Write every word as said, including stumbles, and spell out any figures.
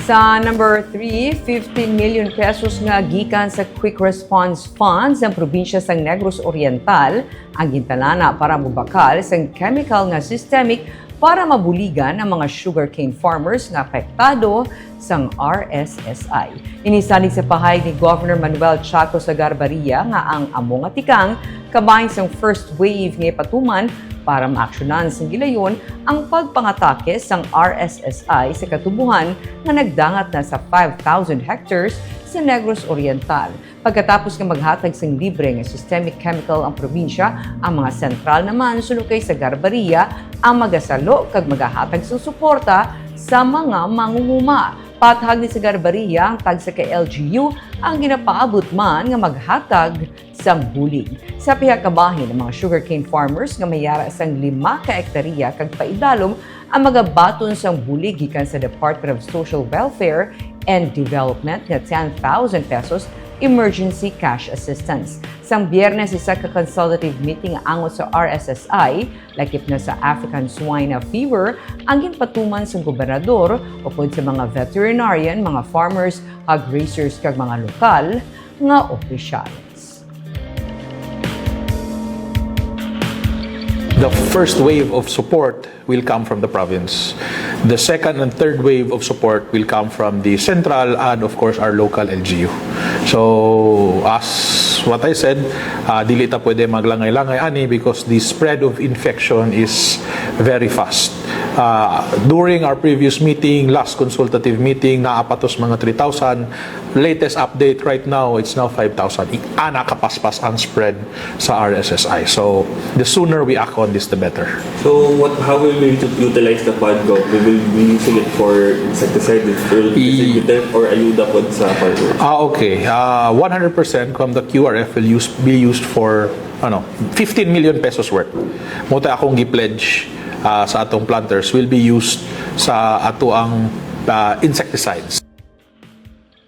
Sa number three, fifteen million pesos nga gikan sa Quick Response Fund sang probinsya sang Negros Oriental ang gintalana para mobakal sang chemical nga systemic para mabuligan ang mga sugarcane farmers nga apektado sang R S S I. Ini salig sa pahayag ni Governor Manuel Chaco Sagarbarria nga ang amo nga tikang kabahin sang first wave nga ipatuman para maaksyonan sang gilayon ang pagpangatake sang R S S I sa katubohan nga nagdangat na sa five thousand hectares sa Negros Oriental. Pagkatapos nga maghatag sang libre nga systemic chemical ang probinsya, ang mga sentral naman suno kay Sagarbarria ang magasalo kag magahatag sang suporta sa mga mangunguma. Pathag ni Sagarbarria, ang tagsa ka L G U ang ginapaabot man nga maghatag sang bulig. Sa pihak kabahin, ang mga sugarcane farmers nga may yara sang lima ka ektarya kag paidalom ang magabaton sang bulig gikan sa Department of Social Welfare and Development nga ten thousand pesos emergency cash assistance. Sang Biyernes, isa ka consultative meeting angot sa R S S I, lakip na sa African Swine Fever, ang ginpatuman sang gobernador upod sa mga veterinarian, mga farmers, hog raisers, kag mga lokal nga opisyales. The first wave of support will come from the province. The second and third wave of support will come from the central and, of course, our local L G U. So, as what I said, uh, dili ta pwede maglangay-langay ani because the spread of infection is very fast. Uh, during our previous meeting, last consultative meeting, naa pa to sa mga three thousand. Latest update right now, it's now five thousand. Ana kapaspas ang spread sa R S S I. So, the sooner we act on this, the better. So what? How will we ut- utilize the fund, Gov? We will be using it for insecticide. Or will be using it there or ayuda po sa farmers? Ah, okay. Uh, one hundred percent from the Q R F will use, be used for ano, fifteen million pesos worth. Mo ta akong gi-pledge uh, sa atong planters will be used sa ato ang uh, insecticides.